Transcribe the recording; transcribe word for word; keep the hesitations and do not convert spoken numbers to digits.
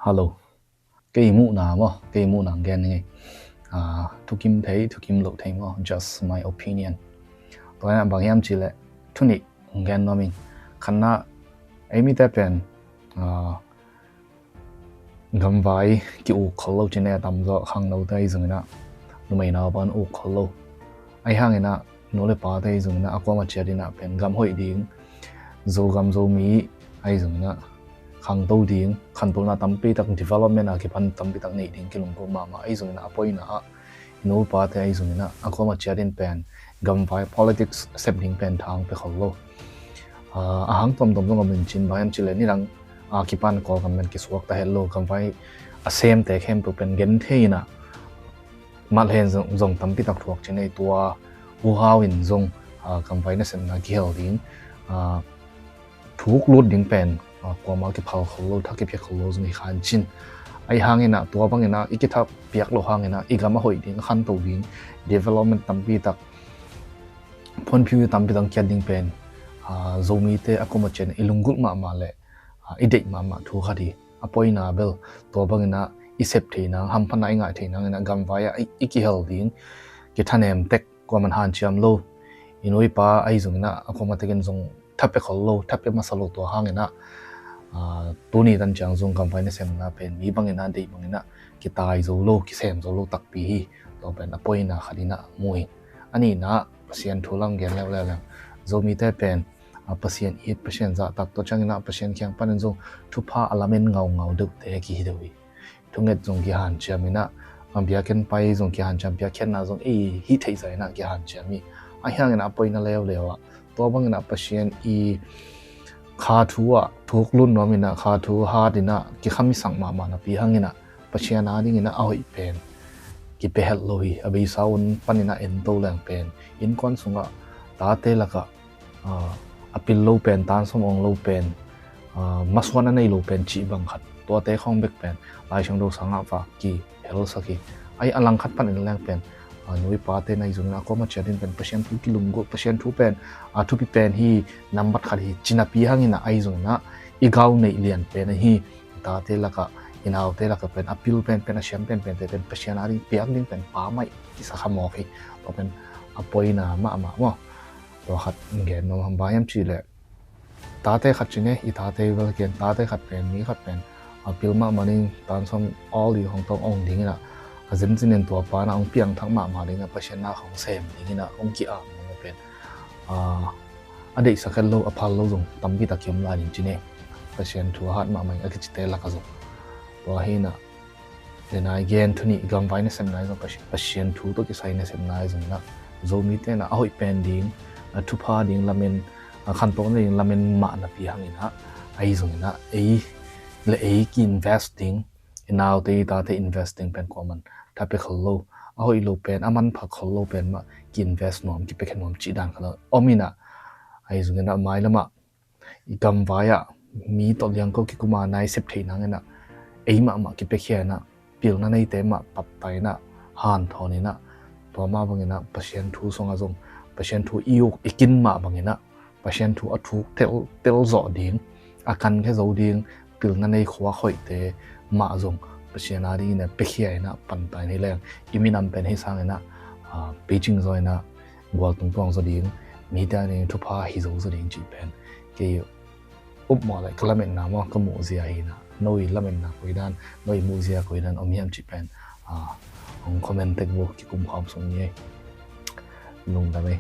Hello. Kei muhna maw, kei muhna gen ning ei. Ah, thukim thei, thukim lo thei maw, just my opinion. Tua ina bang hiam cih leh, thu nih gen nuam ing. Khatna, ei mite pen, ah, gamvai ki-uk khol lo cih nei a tam zaw, khangnote ei zong ina, numei nau pan uk khol lo. Ahi hang ina, nu le pate ei zong ina, a kuama ciat ina pen gam hoih ding, Zogam Zomi ei zong ina, khangto ding, khantona tampi tak, development a kipan tampi tak nei ding kilunggulh mahmah, ei zong ina a poi ina ah, i nu pate ei zong ina a kuama ciat in pen gamvai politics sep ding pen tha hong pia khol lo. Ah, a hang tuamtuam zong om in cin, bang hiam cih leh nidang a kipan Kawlgam pen kisuak ta het lo, gamvai a semte khempeuh pen genthei ina, malhen zong, zong tampi tak thuak cin ei, tua Pu Hau in zong, ah, gamvai nasemna kihel ding, ah, thuk lut ding pen, ah, kuama kiphal khol lo, tha kipia khol lo zong hi kha in cin. Ahi hang ina, tua bang ina i kitha piak lo hang ina, i gam a hoih ding, a khanto ding, development tampi tak, phuanphiu tampi tak kiat ding pen, ah, Zomite a kuama ciat ina i lunggulh mahmah le, ah, i deih mahmah thu khat hi. A poi ina bel, tua bang ina i sep thei nang, hamphatna i ngah thei nang ina gamvai ah i, i kihel ding, kithanem tek, kuaman hanciam lo. I nu i pa ei zong ina a kuama tek in zong tha pia khol lo, tha pia masa lo, tua hang ina, ah, tuni tan ciang zong gamvai nasemna pen mi bang ina, deih bang ina kitai zo lo, kisem zo lo takpi hi. Tua pen a poi ina khat ina mu ing. A nihna, Pasian thu lam gen leuleu leng, Zomite pen, ah, Pasian it, Pasian zahtak, tua ciang ina Pasian kiang pan in zong thupha a lamen ngaungau deuhte kihi deuh hi. Thunget zong kihanciam ina, ah, biakinn pai zong kihanciam, biakkhiatna zong ei hih theih zah ina kihanciam hi. Ahi hang ina a poi ina leuleu ah, tua bang ina Pasian i kha thu ah thuk lut nuam ina, kha thu hat ina kikham i sak mahmah napi hang ina, Pasian a ding ina a hoih pen kipia het lo hi. A beisa un pan ina ento leng pen, innkuan sungah tate lakah, ah, a pil lo pen, tan sawm ong lo pen, ah, masuan a nei lo pen cih bang khat, tuate khawng bek pen Lai Siangtho sangah vak kihelsak hi. Ahi a langkhat pan ina leng pen, ah, nu i pate na ei zong ina a kuama ciat in pen Pasian thu kilunggulh, Pasian thu pen, ah, thupi pen hi, nambat khat hi, ci napi hang ina ei zong ina i gau neih lian pen ahi, i tate lakah, i naute lakah pen a pil penpen, a siam penpente pen Pasian a ding piak ding pen pammaih kisa kha mawk hi. Tua pen a poi ina mahmah maw. Tua khat gen nuam hang, bang hiam cih leh, tate khat cin ei, i tate bel gen, tate khat pen, mi khat pen a pil mahmah ding, tan sawm awl ding, hong tawng ong ding ina, a zenzen in tua pa ina hong piangthak mahmah ding ina, Pasian na hong sem ding ina hong ki-am ding pen, ah, a deihsak het lo, a phal lo zong tampi tak kiom lai ding cin ei. Pasian thu a hat mahmah in a kicite lakah zong. Tua hi ina, le nai gen thu nih, gamvai nasemna ei zong Pasi-, Pasian thu tawh kisai nasemna ei zong ina, Zomite ina a hoih pen ding, a thupha ding lamen, a khantohna ding lamen mah napi hang ina, ei zong ina, ei le ei ki-invest ding, i naute i tate invest ding pen kuaman tha pia khol lo, a hoih lo pen, a manpha khol lo pen mah ki-invest nuam, kipiakhia nuam cih dan khat om ina, ei zong ina mailam ah i gamvai ah mi tawh liangko kikum a nai sep theih nang ina, ei mahmah kipiakhia ina, pilna neite mah patta ina, hanthawn ina, tua mah bang ina Pasian thu sungah zong, Pasian thu i uk i kin mah bang ina, Pasian thu a thuk tel, tel zawh ding, a kankhia zo ding, pilna nei khuak hoihte mah zong Pasian a ding ina piakhia ina pantai ni leng, i minam pen hih sang ina, ah, picing zaw ina, gualtung tuang zaw ding, mite a ding thupha hi zo zaw ding cih pen kei upmawh le ka lametna maw, ka muhzia hi ina, no i lametna koi dan, no i muhzia koi dan om hiam cih pen, ah, hong comment tek vo, kikum khawm sung ni ei. Lungdam ei.